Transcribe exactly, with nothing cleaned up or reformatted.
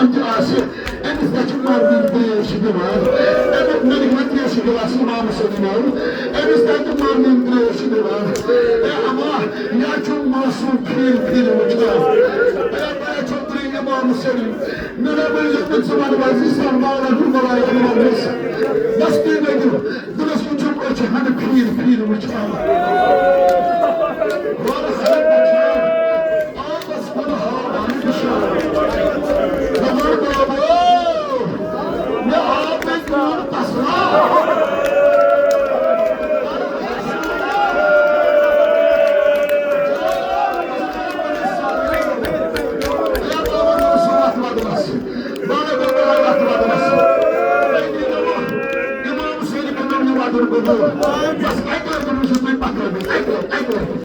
تہِ آسہِ، أمِس گژھِ مرنٕچ گریز چھِ دِوان۔ اَمیُک نٔرۍ مٔتۍ چھِ دِوان سُہ امام حسین ناو۔ أمِس کَتہِ مرنٕچ گریز چھِ دِوان؟ اے اما، یا چھُ معصوم پھیٖر پھیٖر وٕچھان۔ اے اما، یا چھُ درٛے امام حسین۔ مےٚ نہ ؤنۍ زِ تُہۍ ژٕ وَنہٕ وَزِ سنبھالن ہُنٛد بلاے یِمن منٛز۔ دستی لٔگِو۔ دِلس وٕچھُم أچھ ہنہٕ پھیٖر پھیٖر وٕچھان۔ وارٕ خلق وٕچھان۔ آبس کُن ہاوان اِشارٕ۔ دپان بابو، مےٚ آو تۄہہِ کٲم تسلا۔ یا بابا، سُہ وَتھ وَدنَس۔ بابا، بابا، وَتھ وَدنَس۔ امام حسین کٔرِو یہِ وَدُن قبوٗل۔ بس اَکہِ لَٹہِ وٕچھِو تُہۍ پَتہٕ۔ اَکہِ لَٹہِ، اَکہِ لَٹہِ۔